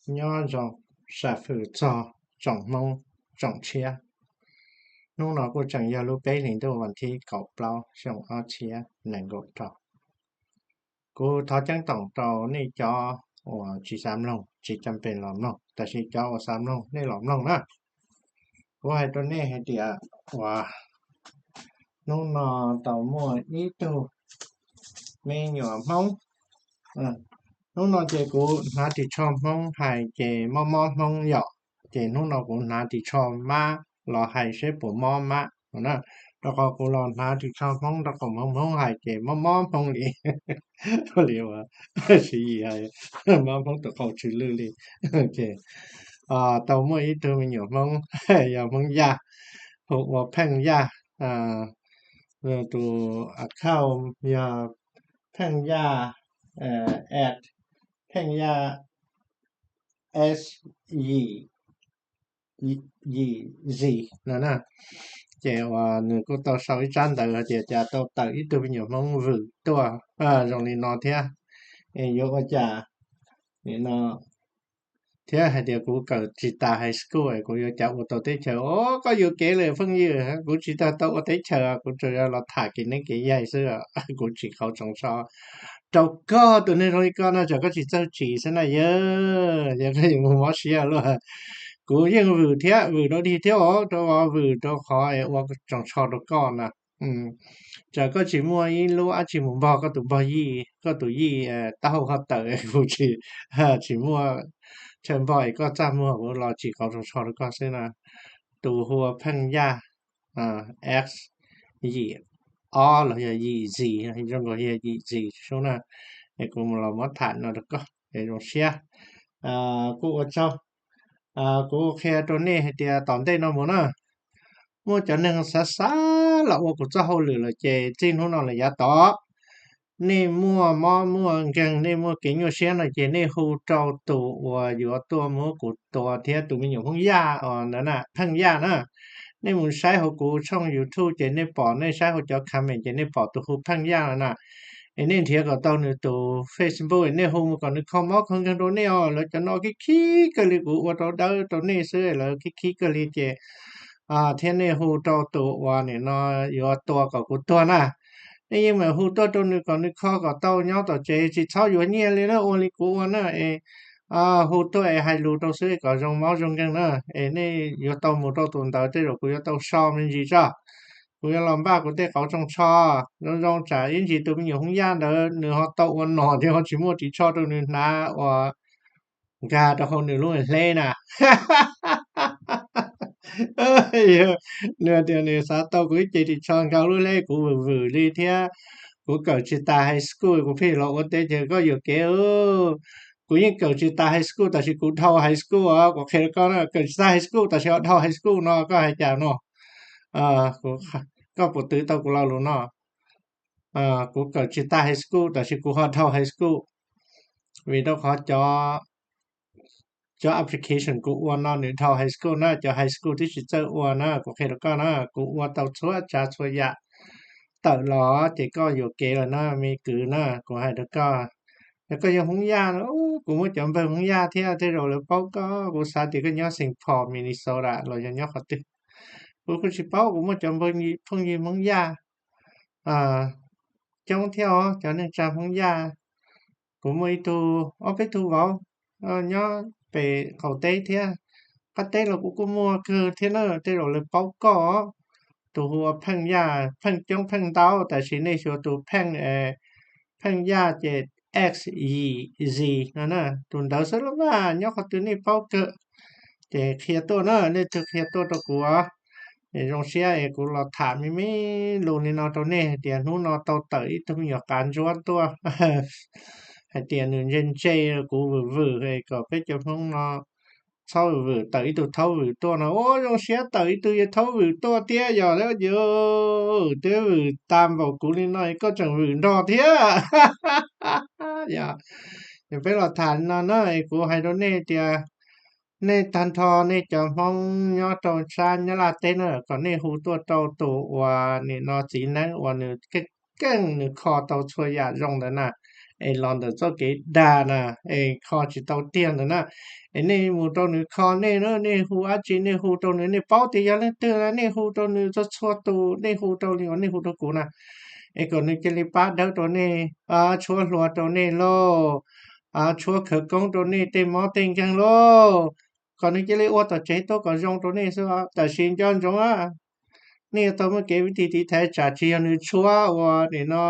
Nyob zoo sam fwm txog tsoom Hmoob tsoom tshiab. Hnub no kuj tseem yog lub peb hlis ntuj vas thib kaum plaub xyoo ob txhiab nees nkaum rau. Kuv thov ceeb toom rau nej cov uas tsis xav mloog tsis cam pes los mloog, tab sis cov uas xav mloog nej los mloog na. Kuv hais rau nej hais tias uas hnub no tau muaj ib tug me nyuam Hmoob. Hnub no ces kuv hnav ris tsho Hmoob hais ces mob mob Hmoob yom, ces hnub no kuv hnav ris tsho Mab los hais seb puas mob Mab no na, rau qhov kuv los hnav ris tsho Hmoob rau qhov Hmoob hais ces mob mob Hmoob li, li uas Siv Yis hais, mob Hmoob tus qau tsw lwj li. Tau muaj ib tug me nyuam Hmoob, yog Hmoob Yaj, hu ua Pheej Yaj, tus account yog Pheej Yaj, at Pheej Yaj s yim, yim zis no na. Ces uas nws kuj tau sau ib tsab ntawv hais tias cas tau tawm ib tug me nyuam Hmoob vwm tuaj zoo li no thiab, es yuav ua cas no, thiab hais tias kuv kawm tsis tas high school es kuv yuav cas ua tau teb chaws. Os, koj yuam kev lawm phooj ywg, kuv tsis tau tau ua teb chaws, kuv tsuas yog los tham kev neeb kev yaig xwb. Kuv tsis qauv tsoos tsho rau koj tus neeg zoo li koj no, tsam koj tsis txawj tsim xwb na yog. Yog koj yuav mus mob siab luaj, kuv yeej vwm thiab, vwm rau dig thiab os, rau vwm rau qhov es ua tsoos tsho rau koj na. Tsam koj tsis muaj ib lub dab tsi mus npog koj tus npog yij, koj tus yij taub hau ho tawm, kuv tsis, tsis muaj chaw npog es koj txaj muag, kuv los tsis qauv tsoos tsho rau koj xwb na. Tus hu ua Pheej Yaj, x yim ob los yog yim zis, zoo nkaus yog yim zis sub na. Es kuv mus los muab tham no rau koj es zoo siab. Kuj ua tsaug. Kuv qhia rau nej hais tias tom ntej no mus na, muaj cov neeg xav xav los ua kuv txoj hauj lwm lawm ces txij hnub no lawm yav tod, nej muaj mob muaj nkeeg, nej muaj kev nyuaj siab no ces nej hu rau tus uas yuav tuaj muab kuv tua thiab, tus me nyuam Hmoob Yaj os ntawd na, Pheej Yaj na. Nej mus saib hauv kuv tshooj YouTube ces nej pom, nej saib hauv cov comment ces nej pom tus hu Pheej Yaj no na. Es nej nrhiav kom tau nws tus Facebook, nej hu mus kom nws kho mob kho nkeeg rau nej os. Lawv cov no khib khib kawg li, kuv ua rau dawb rau nej xwb, lawv khib khib kawg li ces thiab nej hu rau tus uas nim no yuav tua kom kuv tuag na, nej yeej meem hu tuaj rau nws kom nws kho kom tau nyob tom tsev, tsis txhob yuav nyiaj li na, ua li kuv ua na es hu tuaj es hais lus rau xwb kom zoo mob zoo nkeeg na. Es nej yuav tau mus rau tus ntawd tej zaum kuv yuav tau so me ntsis tso, kuv yuav los npaj kuv tej qauv tsoos tsho zoo zoo tsam ib ntsis tus me nyuam Hmoob Yaj ntawd nws ho tau ua nom thiab ho tsis muaj ris tsho rau nws hnav uas nkag rau hauv nws lub hleb na. Nws tias nws xav tau kuv ib ce ris tsho nkag lub hleb, kuv vwm vwm li thiab. Kuv kawm tsis tas high school kuv pheej los ua teb chaws, koj yuam kev. Kuv yeej kawm tsis tas high school tab sis kuv dhau high school os, kuv qhia rau koj na, kawm tsis tas high school tab sis ho dhau high school no koj hais cas no? Koj puas twv tau kuv lo lus no? Kuv kawm tsis tas high school tab sis kuv ho dhau high school, vim rau qhov cov cov application kuv ua no nws dhau high school na, cov high school twb tsis txawj ua na, kuv qhia rau koj na, kuv ua tau txhua tsav txhua yam tawm los ces koj yuam kev lawm na me kwv na, kuv hais rau koj. Yog koj yog Hmoob Yaj no, kuv muaj cov npawg Hmoob Yaj thiab, tej zaum lawv paub koj, kuv xav tias koj nyob Saint Paul, Minnesota los yog nyob qhov twg, kuv kuj tsis paub. Kuv muaj cov phooj ywg Hmoob Yaj coob thiab os, cov neej tsa Hmoob Yaj. Kuv muaj ib tug, ob peb tug vauv nyob pem qaum teb thiab, qab teb los kuv kuj muaj kawg thiab na, tej zaum lawv paub koj. Tus hu ua Pheej Yaj, Pheej coob Pheej ntau, tab sis nej xyuas tus Pheej, Pheej Yaj ces X yim zis no na, tus ntawd xwb los mas nyob qhov twg nej paub kawg. Ces qhia tuaj na, leej twg qhia tuaj rau kuv es zoo siab es kuv los tham me me lus li no rau nej hais tias hnub no tau tawm ib tug me nyuam qav ntsuab tuaj hais tias nws ntse ntse kuv vwm vwm es kom peb cov Hmoob no txhob vwm vwm, tawm ib tug thaub vwm tuaj no. Ua zoo siab tawm ib tug yawg thaub vwm tuaj thiab, yog lawm yawg twb vwm tas npaum kuv li no koj tseem vwm nrog thiab. Yog, yog peb los tham li no na, kuv hais rau nej tias nej tag nrho nej cov Hmoob nyob rau sab Nyab Laj teb na, kom nej hu tuaj rau tus uas nim no txiv neeb uas nws keej keej nws kho tau txhua yam zoo ntawd na, es los ntawm txoj kev dag na, es kho tsis tau tiag ntawd na. Es nej mus rau nws kho nej na, nej hu dab tsi nej hu rau nws, nej paub tias yog leej twg na, nej hu rau nws txhua txhua tus, nej hu rau li uas nej hu rau kuv na, es kom nws cia li pab dawb rau nej, tshuab hlua rau nej lauj, tshuab khawv koob rau nej tej mob tej nkeeg lauj, kom nws cia li ua tom tsev tuaj kom zoo rau nej xwb. Tam sim nco ntsoov, nej yuav tau muaj kev vib tiv tiv thaiv tsam tsis yog nws tshuab ua nim no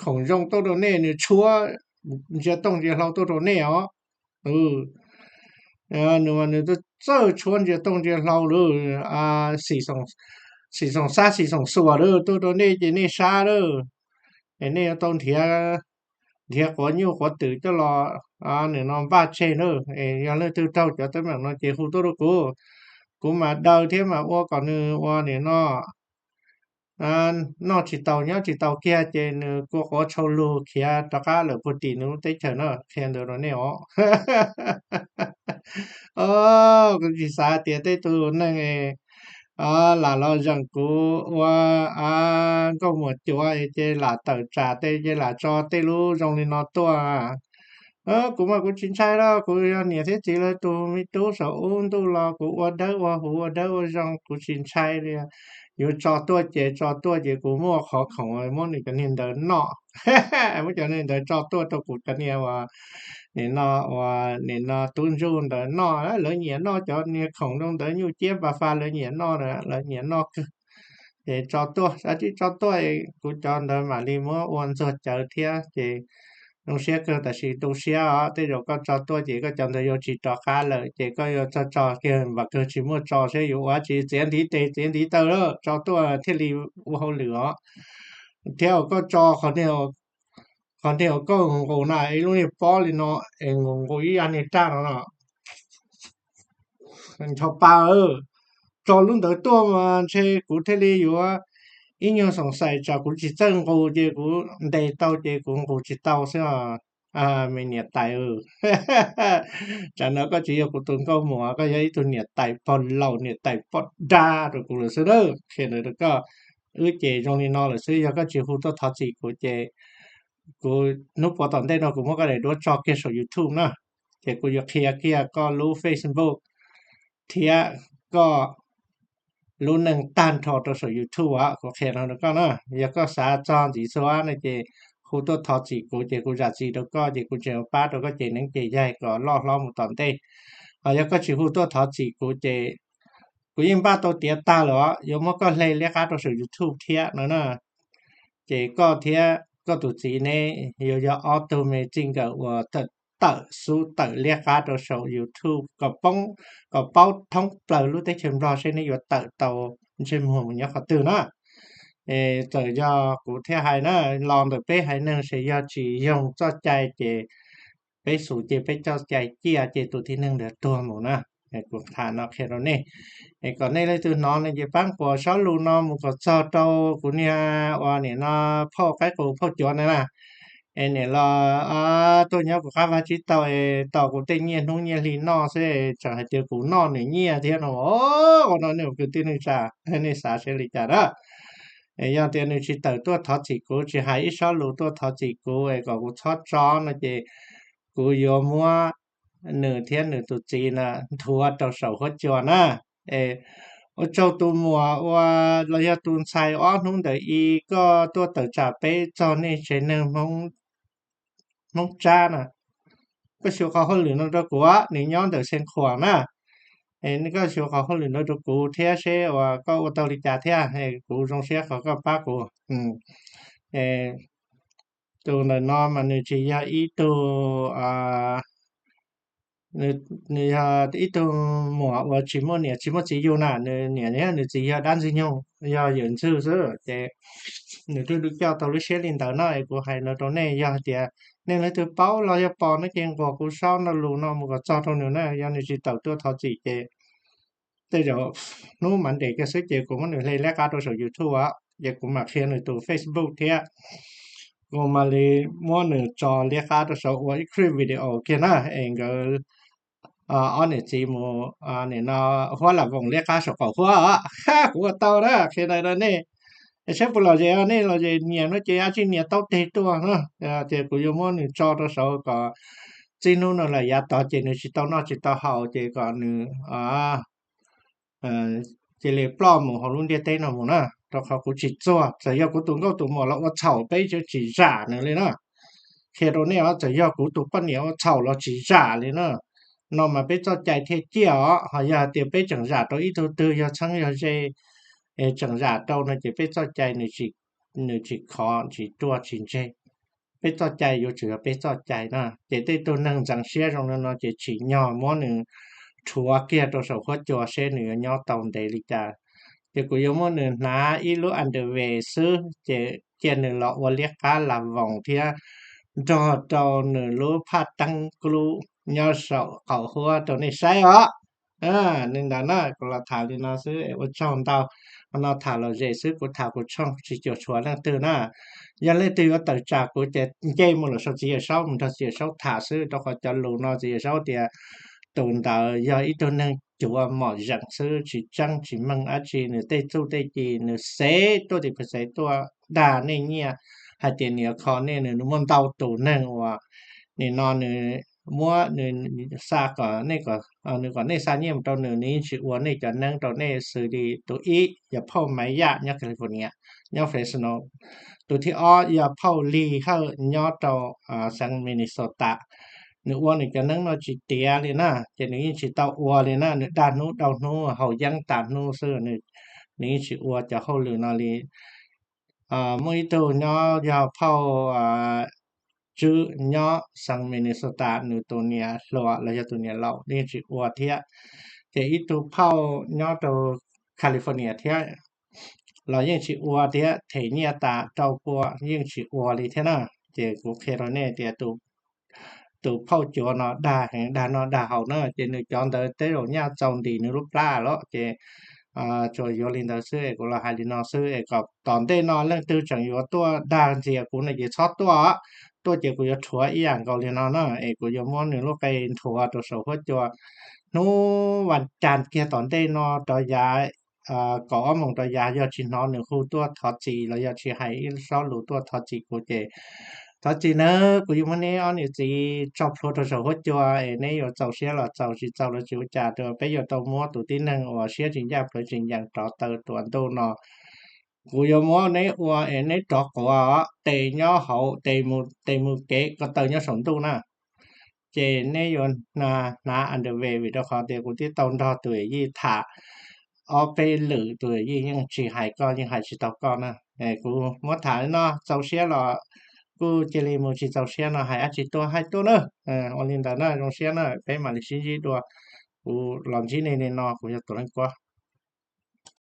khoom zoo tuaj rau nej, nws tshuab ntsia tooj ntsia hlau tuaj rau nej os. Nws mas nws txawj tshuab ntsia tooj ntsia hlau lawm, xim xoom xab xim xoom xuas lawm tuaj rau nej ces nej sab lawm. Es nej yuav tau nrhiav, nrhiav quav nyuj quav twm coj los nim no npaj tseg na. Es yog leej twg raug cov teeb meem no ces hu tuaj rau kuv, kuv mam daws thiab mam ua kom nws ua nim no noj tsis tau nyob tsis tau kiag ces nws kua quav tshau lug khiav rov qab lawm puag tim nws lub teb chaws na, qhia ntawd rau nej os. Kuv tsis xav tias tej tus neeg lam los zeem kuv ua nkauj muam cuav ces lam tawm tsam tej ces lam tso tej lub zoo li no tuaj. Kuv mas kuv tsis ntshai lauj, kuv yog niam thiab txiv lawv tus me tub saum ub ntuj los kuv ua dawb ua huv ua dawb ua zoo kuv tsis ntshai li. Yuav tso tuaj ces tso tuaj ces kuv muaj qhov khoom muab nws cov niag ntawd noj, muab cov niag ntawd tso tuaj rau kuv cov niag uas nim no, uas nim no tub ntsuj ntawd noj, lawv nyiam noj cov niag khoom zoo ntawd, nyuj ciab pas fas lawv nyiam noj na, lawv nyiam noj kawg. Ces tso tuaj, tso tuaj, kuv cov ntawd mam li muab ua ntxuag cawv thiab ces zoo siab kawg. Tab sis tu siab os, tej zaum koj tso tuaj ces koj cov ntawd yuav tsis rov qab lawm ces koj yuav tso tso kiag npam kawg tsis muaj tso seb yuav ua dab tsi, txiav ntiv tes txiav ntiv taw lawm tso tuaj thiaj li ua hauj lwm os. Thiab koj tso qhov niag uas koj nqus na, ib lub niag pob li no es nqus nqus ib yam niag raj no no, ncho pa, tso lub ntawd tuaj mas ntshe kuv thiaj li yuav ib nyuag xoom xaim tsam kuv tsis txawj nqus ces kuv ntes tau ces kuv nqus tsis tau xwb os. Me niam tais, tsam no koj tsis yog kuv tus nkauj muam, koj yog ib tug niam tais pog laus niam tais poj dab rau kuv lawm xwb na. Qhia ntawd rau koj, wb ces zoo li no lawm xwb, yog koj tsis hu tuaj thov txim kuv ces kuv hnub puav tom ntej no kuv muab koj daim duab tso kiag saum YouTube na, ces kuv yuav qhia kiag koj lub Facebook thiab koj lub neej tag nrho rau saum YouTube os. Kuv qhia no rau koj na, yog koj xav txog ntxiv txhua no ces hu tuaj thov txim kuv ces kuv zam txim rau koj ces kuv tseem pab rau koj cev neeb cev yaig kom loj hlob mus tom ntej. Ho yog koj tsis hu tuaj thov txim kuv ces kuv yeej npaj tau tiav tag lawm os, yuav muab koj hle liab qab rau saum YouTube thiab no na. Ces koj thiab koj tus txiv neb yuav yog ob tug me txij nkawm uas tawm xub tawm liab qab rau saum YouTube kom poob, kom paub thoob plaws lub teb chaws Nplog seb neb yuav tawm tau ntsej muag mus nyob qhov twg na. Es txawm yog kuv thiaj hais na, los ntawm peb haiv neeg ces yog tsis yoog txoj cai ces peb xus ces peb coj cai ciaj ces tus tib neeg ntawd tuag mus na. Kuv tham no qhia rau nej, es kom nej leej twg hnov no ces pab nquas zaj lus no mus kom txog rau kuv niag uas nim no phauj qaib qus phauj cuav na na. Es nim los tuaj nyob kuv qab vaj tsib taug es tos kuv tej nyiaj hnub nyiaj hli noj xwb, tseem hais tias kuv noj nws nyiaj thiab no. Ua no nej kwv tij neej tsa, nej xav saib li cas na? Es yog tias nws tsis tawm tuaj thov txim kuv, tsis hais ib zaj lus tuaj thov txim kuv es kom kuv txhob tso no ces kuv yuav muab nws thiab nws tus txiv na nthuav rau saum huab cua na. Es ua tsaug tus muam uas los yog tus ntxhais ob hnub ntawd i koj tuaj tawm tsam peb txog nej tsev neeg Hmoob Tsab na. Koj xyuas qhov hauj lwm no rau kuv, nws nyob ntawm Xeev Khuam na. Es koj xyuas qhov hauj lwm no rau kuv thiab seb uas koj ua tau li cas thiab, kuv zoo siab qhov koj pab kuv. Tus ntawm no mas nws tsis yog ib tug, nws yog ib tug muam uas tsis muaj niam tsis muaj txiv yug na, nws niam thiab nws txiv yog dab ntxwg nyoog, yog yawm ntxwg xwb ces nws thiaj li coj tau lub siab li ntawd no. Es kuv hais no rau nej, yog hais tias nej leej twg paub los yog pom no ces nquas kuv zaj lus no mus kom txog rau nws na. Yog nws tsis tawm tuaj thov txim ces tej zaum hnub Monday kiag xwb ces kuv muab nws hle liab qab rau saum YouTube os, ces kuv mam qhia nws tus Facebook thiab kuv mam li muab nws tso liab qab rau saum ua ib clip video kiag na, es nkawd ob niam txiv mus nim no huab lam voos liab qab saum qaum huab os. Kuv ua tau na, qhia no rau nej. Saib puas lom zem, nej lom zem nias no ces ab tsi nias taub teg tuaj no. Ces kuv yuav muab nws tso rau saud kom txij hnub no lawm yav tod ces nws tsis tau noj tsis tau haus ces kom nws cia li ploj mus hauv lub ntiaj teb no mus na. Rau qhov kuv tsis txuag, txawm yog kuv tus nkauj tus muam los ua txhaum peb tsis zam nws li na. Qhia rau nej os, txawm yog kuv tus poj niam ua txhaum los tsis zam li na. No mas peb txoj cai thiaj ciaj os. Ho yog hais tias peb tseem zam rau ib tug twg yog txheeb yog ze, tseem zam rau no ces peb txoj cai nws tsis khov tsis ruaj tsis ntseg. Peb txoj cai yuav tsum yog peb txoj cai na. Ces tej tug neeg ntxeev siab zoo li no ces tsim nyog muab nws rhuav kiag rau saum huab cua seb nws yuav nyob tau ntev li cas. Ces kuv yuav muab nws hnav ib lub underwear xwb ces cia nws los ua liab qab las voos thiab nrog rau nws lub phaj teeb klub nyob saum qaum huab rau nej saib os. Li ntawd na, kuv los tham li no xwb es ua tsaug ntau. Qhov no tham lom zem xwb, kuv tham kuv tshooj tsis cuam tshuam leej twg na. Yog leej twg yuav tawm tsam kuv ces nce mus lawm saum txiv yawm saub mus nrog txiv yawm saub tham xwb, rau qhov cov lus no txiv yawm saub tias tus ntawd yog ib tug neeg cuav mom zeem xwb, tsis tseeb tsis meej dab tsi, nws tej txuj tej ci nws xev tuaj tim pes xev tuaj dag nej nyiaj, hais tias nws yuav kho nej, nws muaj ntau tus neeg uas nim no nws muab nws xa kom nej, nws kom nej xa nyiaj mus rau nws, nws yeej tsis ua nej cov neeb rau nej. Xws li tus ib yog phauj Maiv Yaj nyob California, nyob Fresno. Tus thib ob yog phauj Lig Hawj nyob rau xeev Minnesota. Nws ua nws cov neeb no tsis tiav li na, ces nws yeej tsis tau ua li na, nws dag hnub rau hnub haus yeeb tas hnub xwb, nws yeej tsis ua cov hauj lwm no li. Muaj ib tug nyob yog phauj Tswb nyob xeev Minnesota, nws tus niam hluas los yog tus niam laus yeej tsis ua thiab. Ces ib tug phauj nyob rau California thiab los yeej tsis ua thiab, them nyiaj tas rau kua yeej tsis ua li thiab na. Ces kuv qhia rau nej tias tus phauj cuav no dag heev, dag noj dag haus na, ces nws cov ntawd tej zaum nyaj txaus ntim nws lub plab lawm ces tsuas yuav li ntawd xwb es kuv los hais li no xwb es kom tom ntej no leej twg tseem yuav tuaj dag ntxias kuv no ces txhob tuaj. Tuaj ces kuv yuav rhuav ib yam nkaus li no na, es kuv yuav muab nws lub qe nthuav rau saum huab cua. Hnub vas cas kiag tom ntej no rov yav kaum ob moos rov yav yog tsis hnov nws hu tuaj thov txim los yog tsis hais ib sob lus tuaj thov txim kuv ces thov txim nawb, kuv yuav muab neb ob niam txiv tso plhuav rau saum huab cua es neb yuav txaus siab los txaus, tsis txaus los tsis ua cas, peb yuav tau muab tus tib neeg uas siab tsis ncaj plhuav tsis ncees rov taw tuam ntuj no. Kuv yuav muab neb ua es neb rov quav, tes nyob hauv, tes mus kev ko taw nyob saum ntuj na. Ces neb yuav hnav underwear vim rau qhov tias kuv twb tau nrog tus yij tham ob peb lwm, tus yij yeej tsis hais koj, yeej hais tsis tau koj na. Kuv muab tham li no, txaus siab los kuj cia li mus, tsis txaus siab no hais dab tsi tuaj hais tuaj na. Ua li ntawd na, zoo siab na, peb mam li sib ntsib dua. Kuv los ntsib nej li no, kuv yog Tuam Leej Kuab.